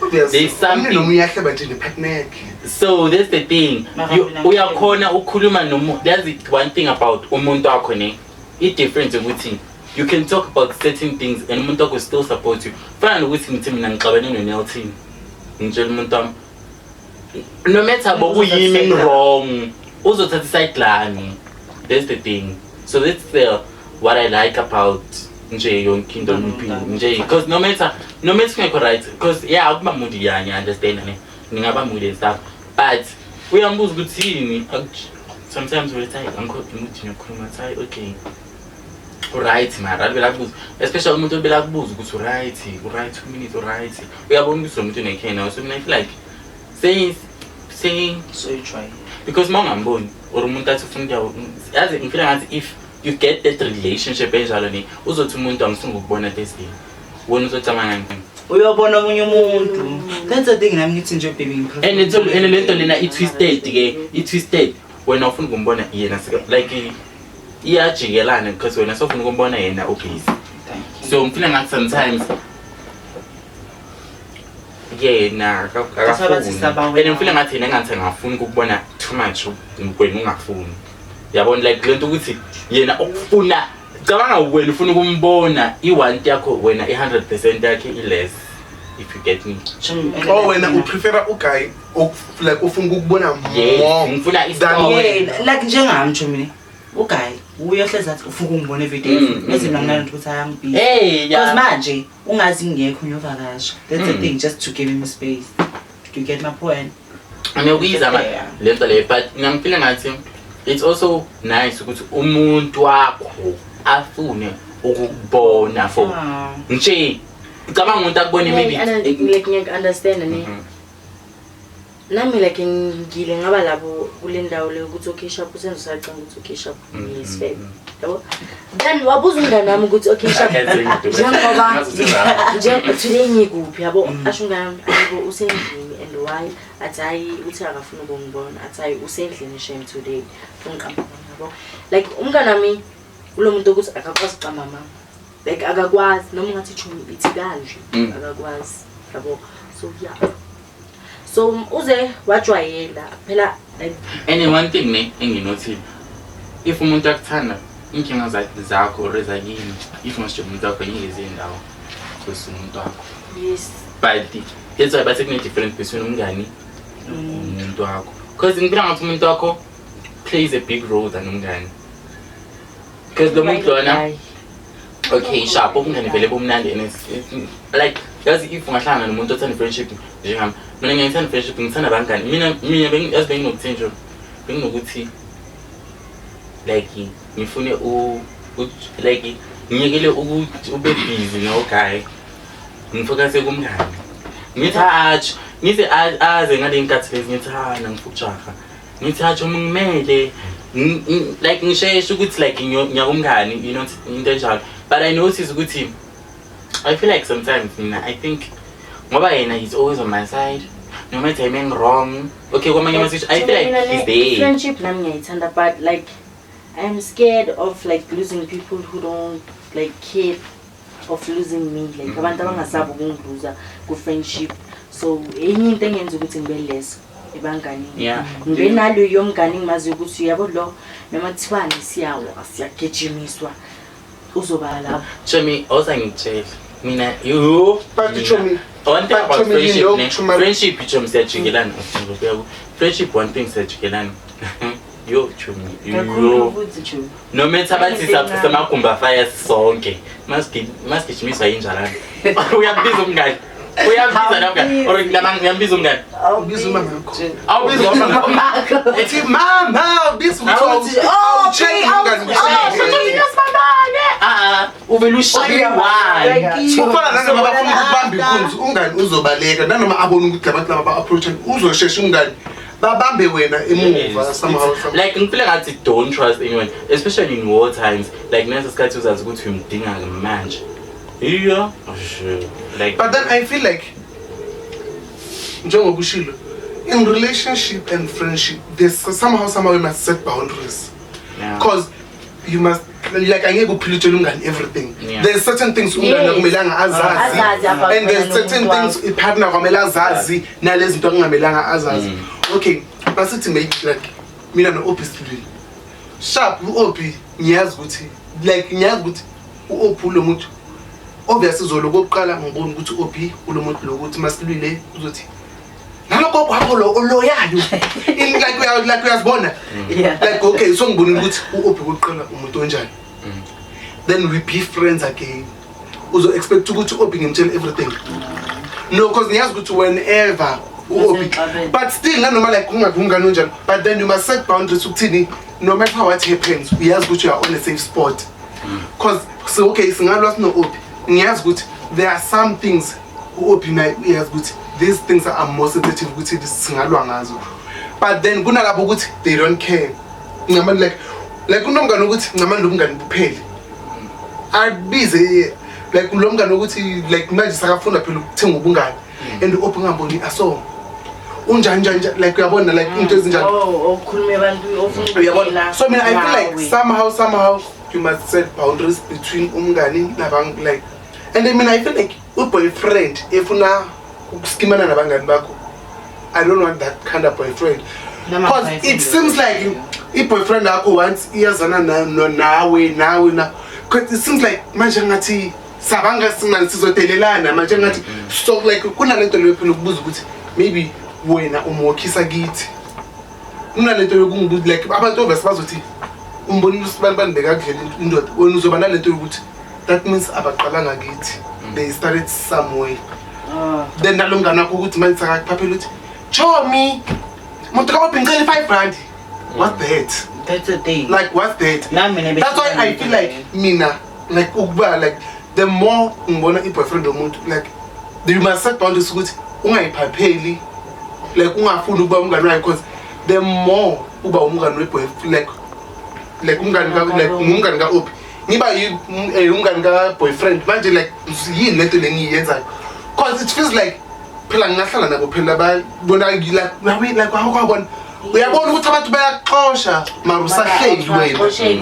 Obvious. There's something- Omunye nomunye uyahleba nje nepartner yakhe. So that's the thing. Mara mina Uyakhona ukukhuluma nomu, that's the one thing about umuntu wakho ne. I-difference ukuthi you can talk about certain things and umuntu wakho still support you. Fana nokuthi ngithi mina ngixabene no-Nelton. Ngitshela umuntu wami no matter bokuyimi wrong, uzothatha iside lami. That's the thing. So that's the what I like about nje yonke into Umuntu. nje, because no matter kungekho right, because yeah, akuba moody, yeah, ngiya-understand ne, ningaba moody and stuff, but uyambuza ukuthi yini. Sometimes uthi hayi, angikho emoodini yokukhuluma, athi hayi, okay, uright, mara alibela kubuza, especially umuntu obela kubuza ukuthi uright, uright, 2 minutes uright, uyabona ukuthi lo muntu unekhe nawe. So mina I feel like saying So you try. Because uma ungamboni or umuntu athi ufuna ukuya, yazi ngifila ngathi if you get that relationship enjalo ne, uzothi umuntu angifuni ukubona Thursday, wena uzocabanga ngani? Uyobona omunye umuntu. That's the thing nami ngithi nje, baby, ngiprefer- And lento lena i-twisted ke, i-twisted. Wena ufuna ukumbona yena like iyajikelana because wena sofuna ukumbona yena ubusy. Thank you. So ngifila ngathi sometimes yena That's why bathi akafuni sabawe. And ngifila ngathi yena engathi angafuni ukukubona too much, wena ungafuni, yabona, like lento ukuthi yena ukufuna, cabanga wena ufuna ukumbona, i-want yakho wena i-100% yakhe i-less, if you get me. Chomi, and Oh, wena mina- uprefera uguy like ufuna ukukubona Yes, more ngifuna than i-story. Yeah, like njengami, chomi, uguy uyohlezi athi ufuna ukungibona everyday, bese mina nginalento ukuthi ayangibhizi. Hey, Because yeah. manje ungazi ngingekho ngiyovakasha, that's the thing, just to give him space. Do you get my point? Ngiyokuyizama Yeah. lento leyo, but mina ngifile ngathi it's also nice ukuthi umuntu wakho afune ukukubona for Ah. nje, cabanga umuntu akubone maybe Like ngiyaku-understand ne. Nami like ngile ngaba labo kule ndawo leyo ukuthi okay sharp, usenze usacanga ukuthi okay sharp, ngiyisifebe, yabo. Then wabuza umngane wami ukuthi okay sharp, njengoba nje today ngikuphi, yabo. Asho umngane wami, ayibo, usendlini. And why? Athi hayi, uthi akafuni ukungibona. Athi hayi, usendlini shame today, ungiqamba, yabo. Like umngane wami ulo muntu ukuthi akakwazi ukuqamba amanga, like akakwazi noma ungathi chomi ithi kanje, akakwazi, yabo. So yeah, so uze wajwayela phela like. And one thing ne enginothile, if umuntu akuthanda, inkinga zakho or ezakini, if ngisho umuntu wakho ngeke zindawo because umuntu wakho. But that's why bathi kune-difference between umngani nomuntu wakho, because ngifila ngathi umuntu wakho plays a big role than umngani, because lo muntu lona, Hayi. Okay, sharp, ubungani vele bumnandi and it's like, yazi, if ungahlangana nomuntu othanda friendship njengami, mina ngiyayithanda friendship, ngithanda abangani. Mina yazi benginokuthi nje, benginokuthi like ngifune like ngiyekele ukuthi ube busy no-guy, ngifocuse kumngani. Ngithi atshi, ngithi aze ngale nkathi lezi, ngithi ha, ngifuna ukujaha, ngithi atshi uma ngimele like ngisheshe ukuthi like ngiyakumngani, into enjalo. But I notice ukuthi I feel like sometimes mina I think ngoba yena he's always on my side no matter I'm wrong, okay, kwamanye ama I feel like he's there. Friendship nami ngiyayithanda, but like I'm scared of like losing people who don't like care of losing me, like abantu abangasabi ukungiluza ku-friendship. So enye into engenza ukuthi ngibe less ebanganini, ngibe naloyo mngane engimaziyo ukuthi uyabo lo, noma kuthiwani siyawa, siyagijimiswa. Uzoba lapho. Chomi, awusangitsheli. Mina, you. But chomi, One thing but about chomi, friendship, you ne? know, chomi- Friendship, chomi, siyajikelana. Friendship, one thing, siyajikelana. Yo, chomi, Kakhulu yo. futhi chomi. No matter bathi samagumba fire sonke. Masigijimiswa yinjalana. Uyambiza umngani. Uyambiza namngani. Or ngiyambiza umngani. Ubiza umamakho. Awubiza umngani. Uthi mama, ubiza ukuthi Awuthi, oh, awucheck okay, umngani awuthi, ukuthi Ah, ah, uvele ushaye one. Kufana nanoma bafuna ukubamba inkunzi, umngani uzobaleka nanoma abone ukuthi labantu laba ba-approach uzoshesha umngani babambe wena emuva Yes. somehow somehow. Like ngifile ngathi don't trust anyone, especially in war times. Like nasa sikhathi uzazi ukuthi uyamdinga manje. Yeah. Sure. Like But then I feel like njengokushilo in relationship and friendship there's somehow you must set boundaries yeah. because you must like angeke uphile utshele umngani everything. Yeah. There's certain things umngani Yes. akumelanga azazi Azazi about and there's wena certain nomuntu things ipartner kwamele azazi nalezi zinto akungamelanga azazi. Okay, basithi maybe like mina no-Ophi silwile sharp, u-Ophi ngiyazi ukuthi like ngiyazi ukuthi u-Ophi ulo muntu obviously izolo kokuqala ngibona ukuthi u-Ophi ulo muntu lokuthi masilwile uzothi naloko kwakho lo oloyayo in like like uyazibona. Yeah. Like okay, so ngibonile ukuthi u-Ophi kokuqala umuntu onjani, then we be friends again. Uzo expect ukuthi u-Ophi ngimtshele everything? No, because ngiyazi ukuthi whenever u-Ophi Masexabene. but still nanoma like kungabi umngani onjani, but then you must set boundaries ukuthini, no matter what happens uyazi ukuthi you are on a safe spot, because so okay singalwa sino-Ophi, ngiyazi ukuthi there are some things u-Ophi naye uyazi ukuthi these things are more sensitive ukuthi singalwa ngazo, but then kunalapho ukuthi they don't care ncamani like kunomngani ukuthi ncamani lo mngani buphele abize like lo mngani ukuthi like manje sakafuna phela ukuthenga ubungani and u-Ophi ngamboni aso unjani njani njani, like uyabona like into ezinjani. Oh, okhuluma ebantwini ofuna Uyabona, ukuphila so mina I feel like nawe. somehow you must set boundaries between umngani nabang like and then mina I feel like u-boyfriend efuna ukuskimana nabangani bakho, I don't want that kind of boyfriend Nama because boyfriend it seems like i-boyfriend yakho once iyazana nawe nawe na because it seems like manje ngathi sabanga sinani sizodelelana manje ngathi so like kunalento leyo phela ukubuza ukuthi maybe wena umwokhisa kithi kunalento yokungibuza like abantu obviously bazothi umbonile usibani bani bekakudlela indoda wena uzoba nalento yokuthi that means abaqalanga kithi, they started somewhere. Ah. Then nalo mngani wakho ukuthi manje sakakuphaphela ukuthi chomi muntu ka-Ophi ngicela i-5 rand, what's that? That's the thing. Like what's that? Nami mina That's why I feel like mina like ukuba like the more ngibona i-boyfriend yomuntu like you must set boundaries ukuthi ungayiphapheli like ungafuni ukuba umngani wakhe because the more uba umngani we-boyfriend like umngani ka like ngumngani ka-Ophi ngiba umngani ka-boyfriend manje like yini lento le ngiyenzayo because it feels like phela ngingahlala nabo phela babona like like awukwabona uyabona ukuthi abantu bayaxosha mara usahleli wena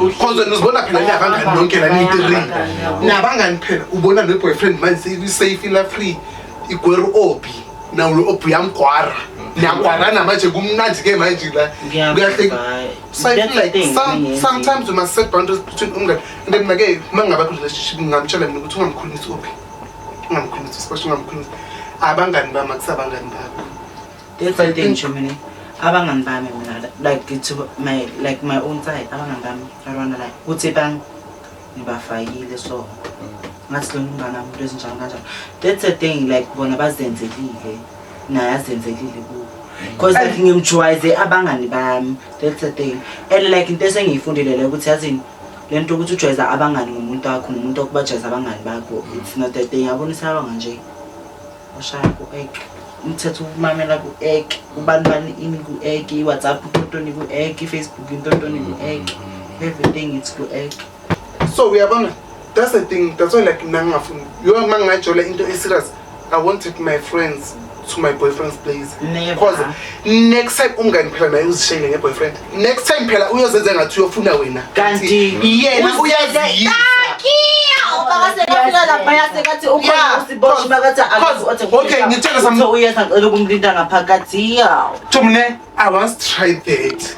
because wena uzibona phela nabangani nonke la niyi-three nabangani phela ubona ne-boyfriend manje seyifila free igwera u-Ophi nawo lo Ophi uyamgwara niyagwarana manje kumnandi-ke manje la kuyahleka. So I feel like sometimes we must set boundaries between umngani and then mina-ke uma ngingaba kwi-relationship ngingamtshela mina ukuthi ungamkhulumisi u-Ophi, ungamkhulumisi uSpasha, ungamkhulumisi abangani bami akusabangani bakho. That's the thing, Chumini. Abangani bami mina like to my like my own side abangani bami I don't wanna like kuthi bang ngibafakile so ngathi lo mngani wami into ezinjani kanjani. That's the thing like bona bazenzelile naye azenzelile kubo because like ngimjwayeze abangani bami. That's the thing and like into esengiyifundile le ukuthi yazini lento ukuthi ujwayeza abangani ngomuntu wakho nomuntu okubajwayeza abangani bakho it's not a thing. Yabona isabanga nje ushaya ku-ek umthetho ukumamela ku-ek ubani bani ini ku-ek i-WhatsApp intontoni ku-ek i-Facebook intontoni ku-ek everything it's ku-ek. So uyabona that's the thing, that's why like mina ngingafuni yo uma ngingajola into e-serious I won't take my friends to my boyfriend's place Never. because next time umngani phela naye uzishayile nge-boyfriend next time phela uyozenza ngathi uyofuna wena Kanti yena uyaziyisa. Makasefika laphaya sekathi ukhona Yeah, usiboshi makathi okay, ngitshele uyeza ngicela ukumlinda ngaphakathi yawo. Chumne, I once tried that.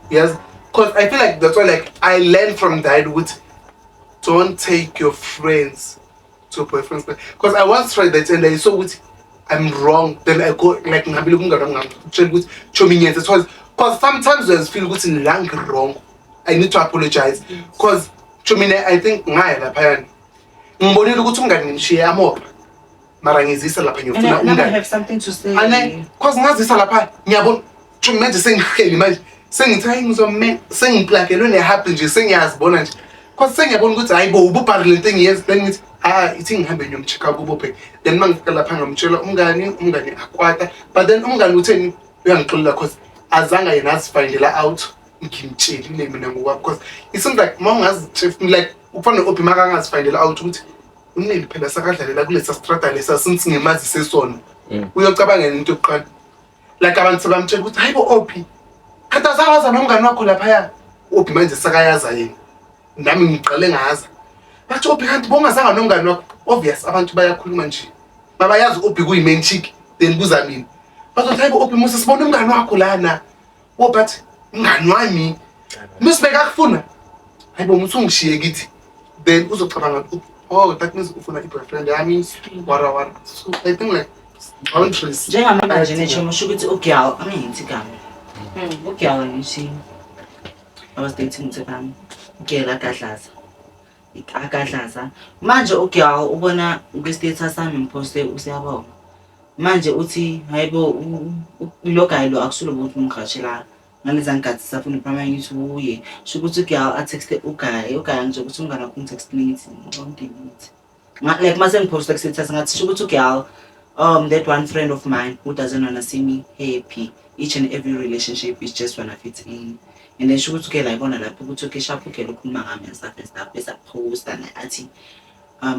Yes, because I feel like that's why like I learned from that ukuthi Don't take your friends to your boyfriend's place. Because I once tried that and I saw ukuthi I'm wrong. Then I go like ngihambile kumngani wami, ngamtshela ukuthi chomi ngiyenze, because sometimes you feel ukuthi la ngi-wrong. I need to apologize. Because chomi I think ngaya laphayana. Ngibonile ukuthi umngani ngimshiye amopha. Mara ngizisa lapha And ngiyofuna I, now I umngani. have something to say. Ane, cause ngazisa lapha ngiyabona chomi manje sengihleli manje sengithi hayi ngizome sengiplakelwe nehappy nje, sengiyazibona nje, cause sengiyabona ukuthi hayi bo, ububhari lento engiyenza. Then ngithi ah, ithi ngihambe ngiyomcheck-a kubo phela. Then uma ngifika lapha ngamtshela umngani, umngani akwata, but then umngani utheni, uyangixolela cause azange yena azifindela out, ngimtshelile mina ngokwami, cause it seems like uma ungazitshela like ufana no-Obi makangazifindela out ukuthi uneli phela sakadlalela kulesa strata lesa since ngemazise sona, uyocabangela into yokuqala like abantu sebamtshela ukuthi hayi bo Obi, kanti azawaza nomngani wakho laphaya. Obi manje sakayaza yena, nami ngiqale ngaza, bathi Obi kanti bongazanga nomngani wakho. Obvious abantu bayakhuluma nje, babayazi Obi kuyi-main chick, then kuza mina, bazothi hayi bo Obi, musa sibona umngani wakho lana. Oh, but umngani wami musibeka akufuna, hayi bo, muthi ungishiye kithi, then uzocabanga, oh, that means ufuna i-boyfriend yami, wara wara. So I think like boundaries. Njengamanje nje usho ukuthi ugyal, angiyithi igama, ugyal ngithi I was dating uThepang, ugirl akadlaza akadlaza. Manje ugyal ubona kwi-status sami ngiphoste usiyabonga, manje uthi hayibo, lo guy lo akusulo ukuthi ungihashela ngaleza nkathi safuna primary. Ngithi uye sho ukuthi ugyal atexte uguy, uguy nje ukuthi umngane wakho ungitextile, ngithi ngicela like mase ngiphosta ku-status ngathi sho ukuthi ugyal, that one friend of mine who doesn't wanna see me happy, each and every relationship is just wanna fit in. And then sho ukuthi okay la ibona lapho ukuthi okay sharp, ugirl ukhuluma ngami and stuff and stuff, bese aphosta naye athi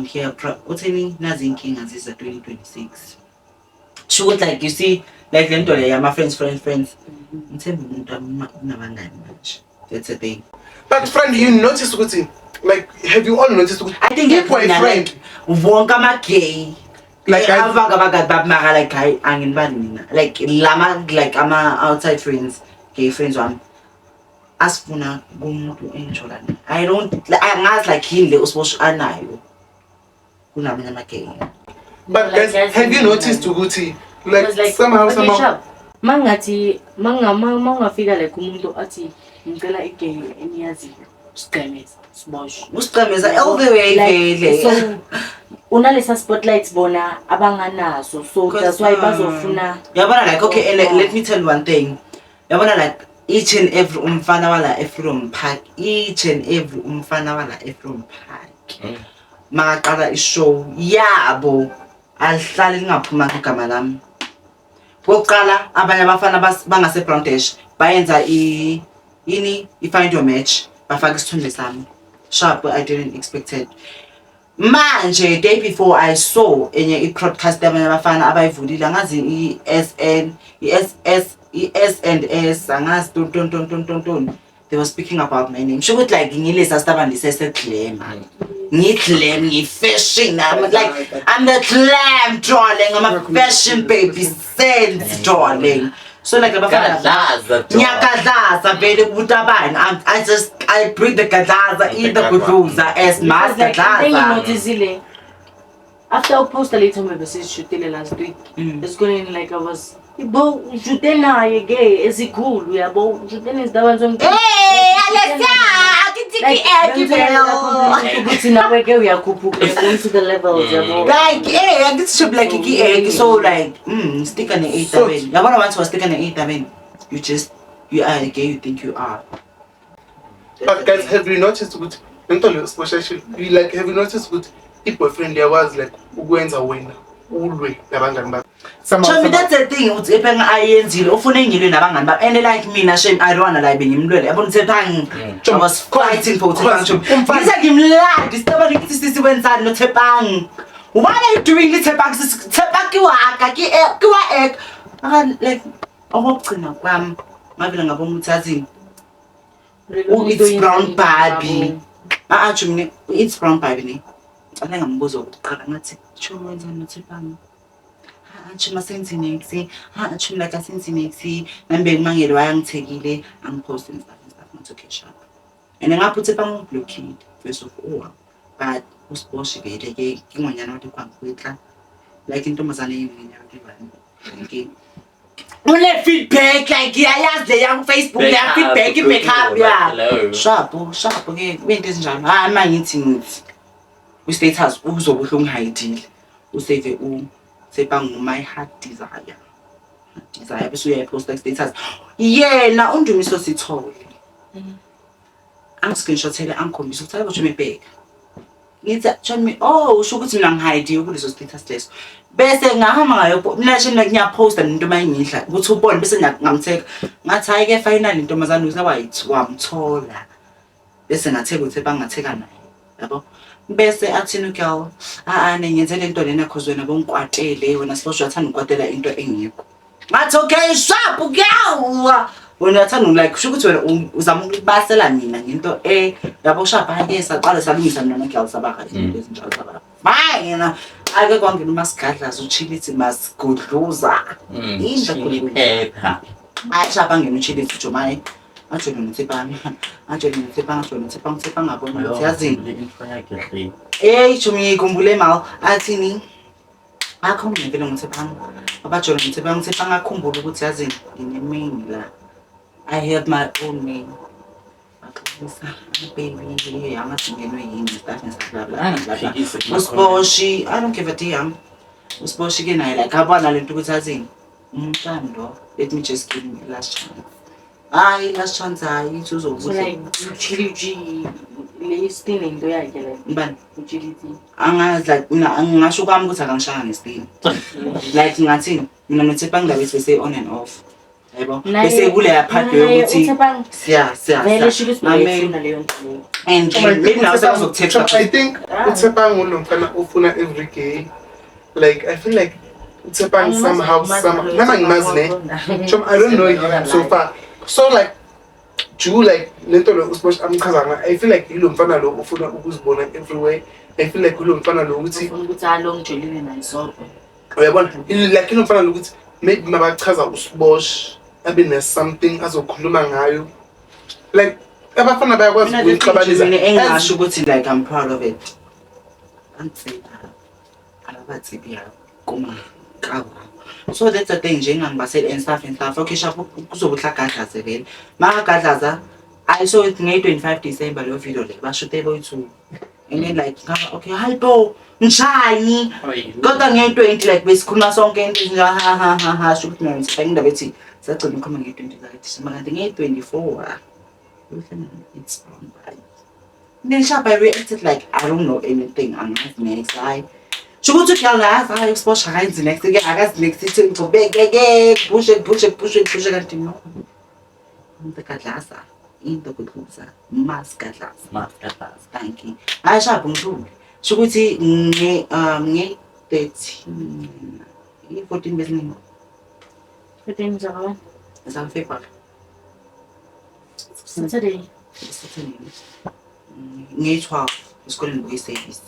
here utheni, nazi inkinga ziza 2026. Sho ukuthi like you see like le nto le yama friends, friends, friends, ngithemba umuntu unabangani manje, that's the thing. But friend, you notice ukuthi like have you all noticed ukuthi I think i-boyfriend wonke ama-gay Like, abanga abangani babumaka like hayi anginibali mina like lama like ama-outside friends, gay friends wami asifuna kumuntu engijola naye. I don't like, angazi like yini le usibosh anayo kunamanye ama-gay. But Like, guys, guys, have you noticed ukuthi like, Because, like, somehow okay, somehow sharp. Mangathi mangafika like umuntu athi ngicela igay eniyaziyo, sigqemeza siboshwe. Usigqemeza all the way. Like, Vele. so unalesa spotlight bona abanganaso, so that's why bazofuna. Yabona like okay, and let me tell you one thing, yabona like each and every umfana wala eFreedom Park, each and every umfana wala eFreedom Park makaqala ishow yabo alihlale lingaphumanga igama lami. Kokuqala abanye abafana bangase Brown Dash bayenza i ini i-find your match, bafaka isithombe sami. Sharp, I didn't expect it. Manje day before I saw enye i-broadcast yabanye abafana abayivulile, angazi i-SN, i-SS, i-S and S, angazi ton ton ton ton ton ton, they were speaking about my name. Sho ukuthi like ngilesa sitabandise seglam, ngiglam, ngi-fashion, I'm like I'm the glam darling, I'm a fashion baby sense darling. So like abafana Gadlaza, dog. Ngiyakadlaza vele kubutabani. I just I bring the gadlaza in the gudluza as Because, like, into master gadlaza. enginotisile after uposta le thombe besizishutile last week esikoleni, like I was bo ushute naye ke esikhulu, yabo, ushute nezitabane somntu. Hey, Alessia, akithi ki ukuthi nawe ke uyakhuphuka, you're going to the levels, yabo. Like eh angithi should like ki egg, so like stick ne eight tabeni. Yabona once was stick ne eight tabeni, you just you are the gay you think you are. But guys, have you noticed ukuthi lento le sibosheshe, you like have you noticed ukuthi i-boyfriend iyakwazi like ukwenza wena ulwe nabangani bakho somehow, Chomi, somehow. that's the thing ukuthi epenga ayenzile ufuna engilwe nabangani bami and like mina shame, I don't wanna lie, bengimlwele yabona uThepang. I was fighting for uThepang, chomi. Umfana- Ngise ngimlandi sicabanga ukuthi sisi wenzani noThepang, what are you doing le Thepang? Sisi Thepang ke wa ka ke ke wa ek aka like okugcina kwami ngavele ngabona ukuthi athini. Oh, it's brown Barbie. Ah ah chomi, it's brown Barbie ne. Ngicela ngambuzo ukuqala ngathi chomi wenzani noThepang? Ha chomi asenzi next. Ha chomi like asenzi next. Nami bengimangele wayangithekile angipost and stuff and stuff, ngathi okay sharp. And ngapha uThepang ublockile first of all. But uSiboshi vele ke ke ngwanyana wa dikwankwetla, like intombazane eyingwanyana ke une-feedback, like iyayazi le yaku-Facebook leya feedback, i-backup ya Hello. shapo shapo ke kube into ezinjalo. Hayi, ma ngithi kwi-status uzobe uhle ungihayidile, usave usepa ngu-my heart desire desire, bese uyayiphosta ku-status yena uNdumiso Sithole, angi-screenshothele, angikhombise ukuthi hayi, chomi, bheka. Ngithi, chomi, oh, usho ukuthi mina ngihayidiwe kuleso status leso. Bese ngahamba ngayo mina nje, ngiyaphosta nento uma ngidla ukuthi ubone, bese ngamtheka, ngathi hhayi-ke, finally intombazane uze wamthola. Bese ngatheka ukuthi bangatheka naye, yabo. Bese athini ugirl? A-a, ngiyenze le nto lena cause wena bongikwatele, wena Siboshwa uyathanda ukukwatela into engekho. Ngathi okay, sharp girl, wena uyathanda, like kusho ukuthi wena uzama ukubasela mina ngento e yabo. Sharp, hhayi-ke, saqala salungisa mina nogirl, saba right, into ezinjalo, saba fine. Ake kwangena umasigadlaza uchilithi masigudluza. Inja. Chili pepper. Hayi, sharp, angena uchilithi ujomaye, ajole noThepang, ajole noThepang, ajole noThepang, uThepang ngabona ukuthi yazini. Le intro yakhe hle. Hey chomi, ngikhumbule mal athini, akho ngivele ngoThepang, abajole noThepang, uThepang akhumbule ukuthi yazini, ngine-main la, I have my own name. Baxolisa, baby, angathi ngenwe yini, stuff and stuff, bla bla bla bla. Angiphikise kuma-comments. USiboshi, I don't give a damn. USiboshi ke naye like abona lento ukuthi azini, umntwana lo, let me just give him a last chance. Hayi, last chance, hayi, ithi So uzokuhle. Like uchiliji le still into yakhe like Mbani? Uchiliji. Angazi, like mina ngingasho kwami ukuthi akangishaya ngesitini. Like ngathini, mina noThepang ndaba ethi bese on and off, yabo, bese kuleya part yokuthi uThepang siya siya vele sho ukuthi Mame. uyayifuna leyo nto leyo. And maybe nawe sekazokutext. I think uThepang ulo mfana ufuna every gay. Like I feel like uThepang somehow some nama ngimazi ne. Chom, I don't know him so far. So like Ju, like lento lo uSibosh amchaza ngayo, I feel like yilo mfana lo ufuna ukuzibona everywhere. I feel like yilo mfana lo ukuthi Ufuna ukuthi alo ngijolile naye so. Uyabona, like yilo mfana lo ukuthi maybe mabachaza uSibosh abe ne something azokhuluma ngayo. Like abafana bayakwazi Mina the thing ukuyixabanisa. mina engingasho ukuthi like I'm proud of it, antseba ababatsibi kuma kawa, so that's the thing nje engangibaseli and stuff and stuff. Okay, sharp, kuzobe uhlagadlaze vele makagadlaza. I saw it ngeyi-25 December leyo video le bashute boyi-two, and then like ngaba okay, hayi bo, njani? Kodwa ngeyi-20 like besikhuluma sonke into ezinje, ha ha ha ha, sho ukuthi mina ngithatha indaba ethi sagcina ukukhuluma ngeyi-20 zaka-December, kanti ngeyi-24 it's wrong. Then sharp, I reacted like I don't know anything, angazi next. Hayi, sho ukuthi ugirl akazi, hayi, uSibosh akayenzi next ke, akazi next, ithi ngibeke kupushe kupushe kupushe kupushe, kanti no, into gadlaza, into kudluza masigadlaza. Maskadlaza. Thank you. Hayi, sharp, ngidlule, sho ukuthi nge 13, i-14 besiningi. 14 zaka Zaka-February. Saturday. Ngeyi-12 esikoleni kuyi-service.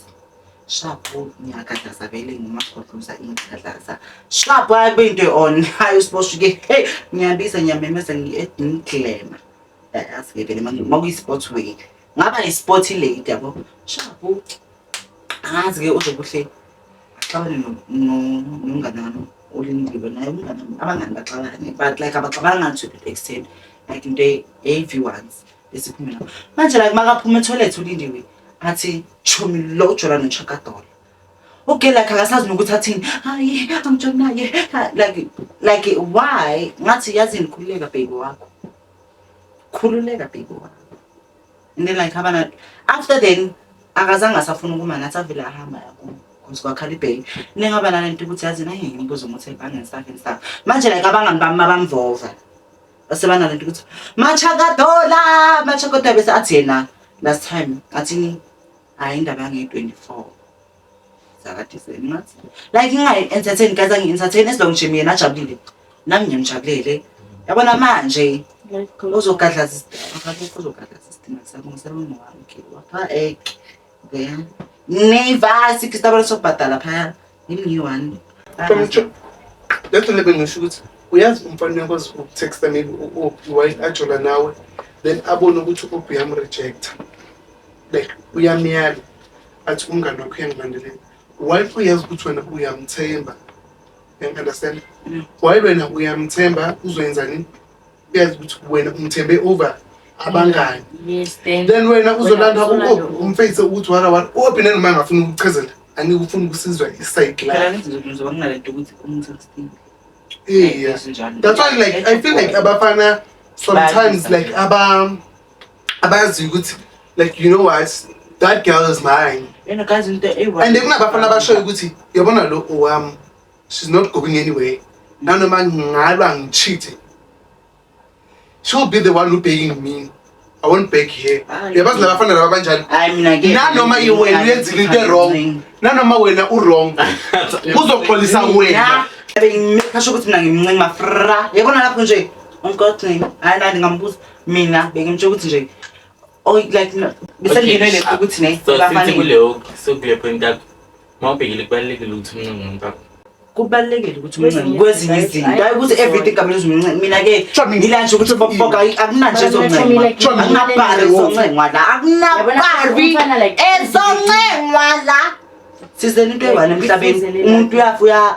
Sharp, ngiyagadlaza vele, ngumagodluza ingigadlaza. Sharp, hayi, kube into on, hayi, uSibosh-ke, hey, ngiyabiza, ngiyamemeza, ngiglema, yazi-ke vele makuyi-sport way ngaba yi-sport lady, yabo. Sharp, angazi-ke uzobuhle axabane nomngane wami olindiwe naye, umngane wami, abangani baxabane, but like abaxabananga to the extent like into eyi-once bese iphume nabo. Manje like makaphuma etoilet uLindiwe, athi chomi lo ujola nochakadola. Okay, like akasazi nokuthi athini, hayi, angijoli naye. Ha, like why? Ngathi yazini, khululeka baby wakho, khululeka baby wakho. And then like abana after then akazange asafuna ukuma nathi, avele ahamba, yabo, because kwakhala ibheli. Ningaba nalento ukuthi yazini, ayi, ngibuza ukuthi ebhange and stuff and stuff. Manje like abangani bami mabamvova base banalento ukuthi machakadola, machakadola, bese athi yena last time athini, hayi, indaba yangeyi-24 zakaDisemba. Ngathi like ngingayi-entertain guys, angi-entertain as long nje mina ajabulile, nami ngiyamjabulele, yabona. Manje Life goes. uzogadlaza, akakho uzogadlaza isidina sakho ngiselungu wami ke wapha ek then neva sikistabelo sokubhadala phaya yimi ngiyi-one. Lento le bengisho ukuthi uyazi umfana uyakwazi ukutexta maybe u-Obi while ajola nawe, then abone ukuthi u-Obi uyamrejecta, like uyamyala. Athi umngani wakho uyangilandelela. Why uyazi ukuthi wena uyamthemba? You understand? Why wena uyamthemba, uzoyenzani? Uyazi ukuthi wena umthembe over abangani. Yes, then Then wena uzolanda uzolanda u-Obi, umface ukuthi wara wara. U-Obi nanoma angafuni ukuchazela, angeke ufune ukusizwa i-side Phela lakhe. ngithi ngizoba nginalento ukuthi umtexting. Yeah. That's why like I feel like abafana sometimes Bayalisa. like abazi ukuthi like, you know what, that girl is mine. Yena guys, into eyi-one. And kunabafana abashoyo ukuthi yabona lo owami, she's not going anywhere. Nanoma ngingalwa ngicheat, she'll be the one who begging me. I won't beg her. Hayi. Uyabazi labafana laba banjani? Hayi, mina ke Nanoma wena uyenzile into wrong, nanoma wena u-wrong, uzoxolisa wena. Bengimekasho ukuthi mina ngimncenga fra. Yabona lapho nje umkotni. Hayi, nani ngambuza mina bengimtsho ukuthi nje, oh, like besengine le ukuthi ne So sithi abafanele. kuleyo, so kule point yakho, uma ubhekile, kubalulekile ukuthi umncinge umuntu wakho. Kubalulekile ukuthi Kwezinye umncenge kwezinye izinto, izinto, hayi hayi ukuthi ukuthi everything kamele uzumncenge. Mina ke Chomi. ngila nje ukuthi fofoka, akunanje ezoncengwa, Like, Chomi. akunabhari ezoncengwa la, Yabona, akunabhari umfana like- ezoncengwa la. Sizele into eyi-one emhlabeni, Ifuzele umuntu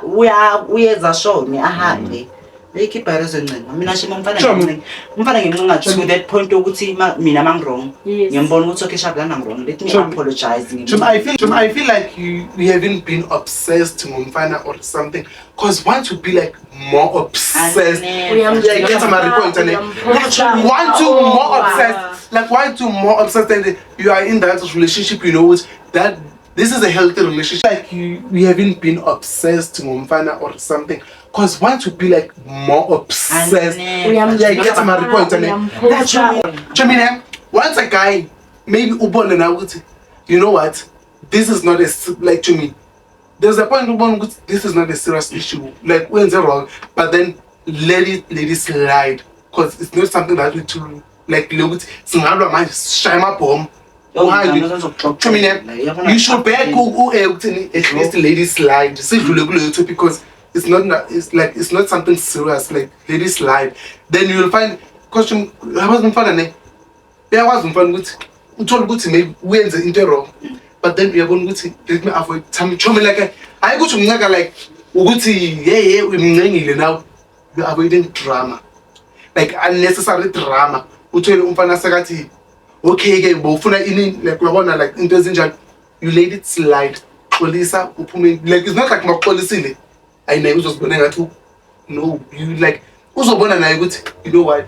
uyafa, uyeza shone ahambe, ayikho ibhari ezoncengwa. Mina shema umfana Chomi. ngimncenga, umfana ngimncenga to that point yokuthi mina mangi-wrong Yes. ngiyambona ukuthi okay, sharp, lana ngi-wrong, let me Chomi. apologize. Chum, I feel like you haven't been obsessed ngomfana or something. 'Cause once you be like more obsessed, yeah, get my point, and Uyamphosha. want to more Oh, obsessed, like want to more obsessed, and you are in that relationship, you know it, that this is a healthy relationship. Like you haven't been obsessed ngomfana or something. 'Cause once you be like more obsessed, yeah, get my point, and Uyamphosha. Chumine, once a guy, maybe ubone now ukuthi, you know what, this is not a like to me. There's a point ubone ukuthi this is not a serious issue. Like wenze wrong, but then let it slide, 'cause it's not something that we to like lokuthi singalwa manje sishaya amabhomu. Chumine, you should back ukuthini, at least let it slide. Sidlule kuleyo topic because it's not it's like it's not something serious. Like let it slide. Then you will find, 'cause yabazi umfana ne, uyakwazi umfana ukuthi uthole ukuthi maybe uyenze into wrong, but then uyabona ukuthi let me avoid time, chomi, like hayi ukuthi umnceka, like ukuthi hey hey, umncengile, now you avoiding drama, like unnecessary drama. Uthole umfana sekathi okay ke, bowufuna ini, like uyabona, like into ezinjalo, you let it slide, xolisa uphume. Like it's not like makuxolisile ayinaye uzozibona ngathi no, you like uzobona naye ukuthi you know what,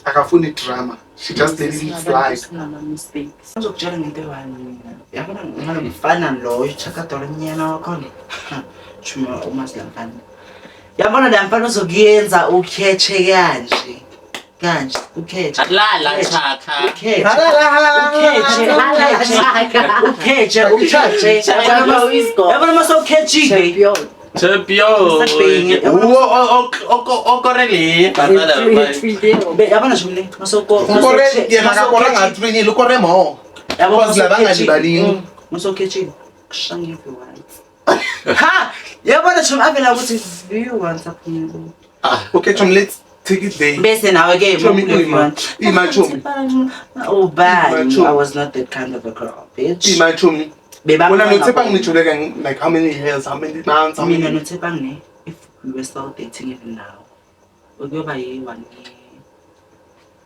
akafuni drama, she just let it slide. Sinama-mistakes. Ngizokutshela ngento eyi-one mina. Yabona ngalo mfana loyo chakadolo nyana wakhona. Chuma umazi la mfana. Yabona la mfana uzokuyenza ukhethe kanje. Kanje ukhethe. Lala chaka. Ukhethe. Ukhethe. Ukhethe. Ukhethe. Yabona mase ukhethile. Champion. Champion. Usabhenye. Okorele. Yabona nje mina masoko. Ukore yena akakora ngathwinyile, ukore more because la bangalibali. Musokhethile. Kushange if you want. Ha! Yabona chuma avela ukuthi do you want something? Okay chum, let's take it there. Bese nawe ke Chomi, uyima. Ima, chomi. Ubani? Ima, chomi. I was not that kind of a girl, bitch. Ima chomi, Bebamncenga wena noTshepang bona. nijule like how many years, how many months, how Mina many? noTshepang ne, if we were still dating even now, ukuyoba yi-one year.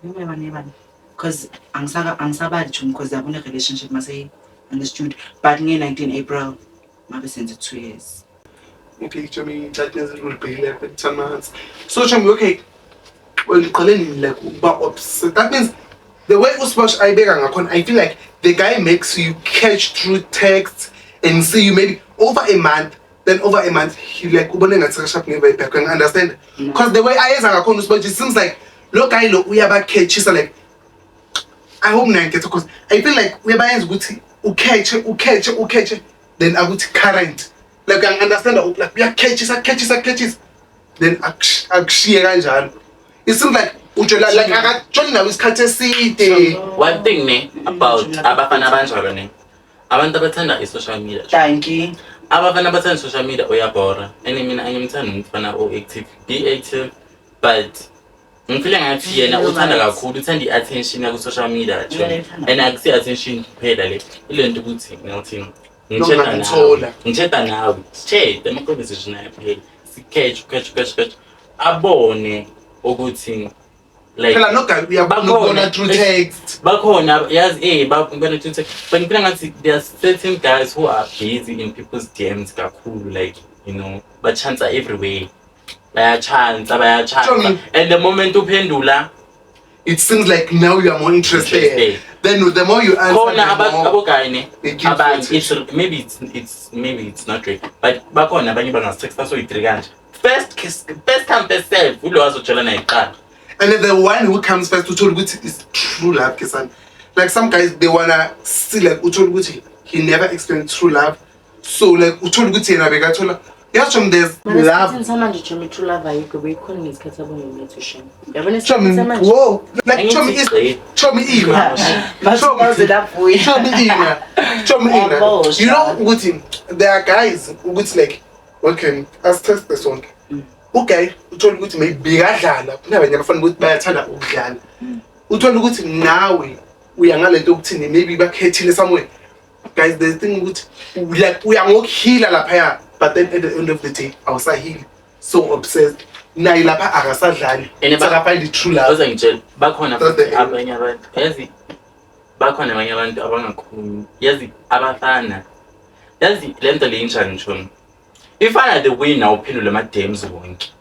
Kuyoba yi-one year bani? 'Cause angisaka angisabali chomi, 'cause yabona relationship mase understood, but nge-19 April mabe senze 2 years. Okay chomi, that means it will be like 10 months. So chomi, okay, wena uqale nini like ukuba obsessed? That means the way uSbosh ayibeka ngakhona, I feel like the guy makes you catch through texts and see you maybe over a month, then over a month he like ubone ngathi sharp ngebe back, you understand? Because the way ayenza ngakhona uSbosh, it seems like lo guy lo uyaba-catchisa. Like I hope ngiyangetha, because I feel like uyabayenza ukuthi ukhethe ukhethe ukhethe, then akuthi current, like I understand, like uyakhetchisa catchisa catchisa, then akushiye kanjalo. It seems like ujola like akajoli nawe isikhathi eside. One thing ne about abafana abanjalo ne, abantu abathanda i-social media. Thank you. Abafana abathanda i-social media uyabhora, and mina angimthandi umfana o-active. Be active, but ngifile ngathi yena uthanda kakhulu, uthanda i-attention yaku-social media Uyayithanda. and akusi-attention kuphela le, ile nto ukuthi ngathini. Ngitsheda nawe. Nokungakuthola. Ngitsheda nawe. Sitshede ama-conversation ayaphela. Sikhethe, ukhethe, ukhethe, ukhethe. Abone ukuthi like Phela no guy uyabona ukubona through text. Bakhona yazi babona through text. But ngifuna ngathi there are certain guys who are busy in people's DMs kakhulu, like bachansa everywhere. Bayachansa, bayachansa. Chomi. And the moment uphendula, It seems like now you are more interested. Interested. Then the more you answer, khona the more abogayi ne it gives abanye you it's maybe it's not right, but bakhona abanye bangasitexta soyi-three kanje, first kiss, first come first serve, ulo azojela naye kuqala. And then the one who comes first uthola ukuthi is true love ke son. Like some guys, they wanna see, like uthola ukuthi he never experienced true love. So like uthola ukuthi yena bekathola yazi chomi, there's Mara love. esikhathini samanje chomi, true love ayikho, beyikhona ngesikhathi abonomethu shem. Yabona esikhathini Chomi, samanje. whoa, like chomi is Angithi chomi ina. Baze labuya. Chomi ina. Chomi ina. Yabo, You know sha. ukuthi there are guys ukuthi like okay, asiteste sonke. Okay, uthola ukuthi maybe bekadlala, kunabanye abafana ukuthi bayathanda ukudlala. Uthola ukuthi nawe uya ngalento yokuthini, maybe bakhethile somewhere. Guys, the thing ukuthi like uya ngokuhila laphaya, but then at the end of the day awusahili, so obsessed naye lapha akasadlali, And sakafind the true love. Oze ngitshela, bakhona That's the futhi end. abanye abantu, yazi bakhona abanye abantu abangakhulumi, yazi abafana, yazi le nto le injani chomi, ifana the way nawe uphendula ama-DMs wonke.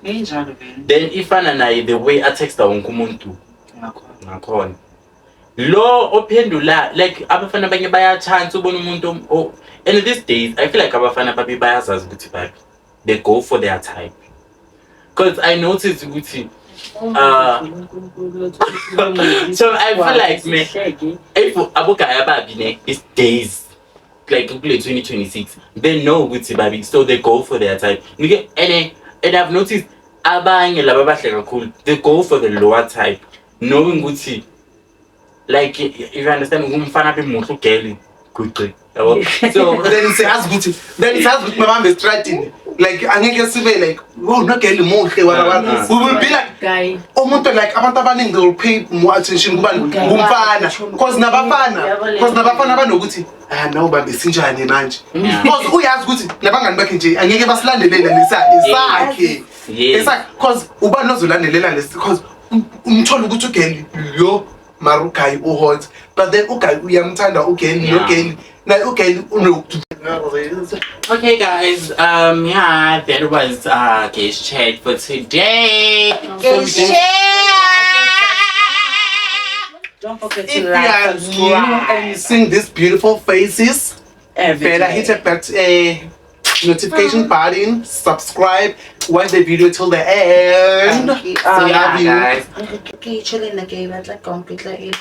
Injalo vele. Then ifana naye the way atexta wonke umuntu. Ngakhona. Ngakhona lo ophendula, like abafana abanye bayachance ubona umuntu and these days I feel like abafana babi bayazazi ukuthi babi they go for their type, because I noticed ukuthi so I feel like me if abogaya babi ne it's days like kule 2026 they know ukuthi babi, so they go for their type. Nike, and I've noticed abanye laba bahle kakhulu, they go for the lower type, knowing ukuthi like, if you understand, umfana bemuhle ugeli guqi yabo, so Then siyazi ukuthi mabambe estradini, like angeke sibe like, wow, nogeli muhle, wara wara. We will be like Guy. Umuntu like abantu abaningi, they will pay more attention kubani? Kumfana, cause nabafana banokuthi ah naw bambe sinjani manje, cause uyazi ukuthi nabangani bakhe nje angeke basilandelele lesa esakhe esakhe, cause ubani ozolandelela lesi, cause umthola ukuthi ugeli yo mara uguy uhot, but then uguy uyamthanda ugeli, nogeli naye ugeli uno Okay guys, yeah, that was Gays Chat for today. Gays Chat. Don't forget If to you like, are new subscribe. And you seeing these beautiful faces, Every better day. hit a bell, notification button, subscribe, watch the video till the end. Thank you. So We yeah, love you. guys. Okay, chilling again. I'd like completely.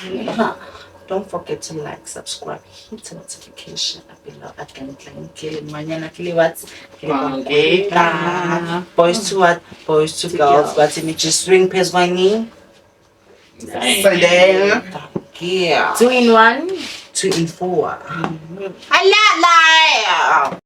Don't forget to like, subscribe, hit the notification below. Again, what? Okay. Boys to what? Boys to girls. But in just swing pairs my knee. Sunday. Thank you. 2 in 1. 2 in 4. I la la.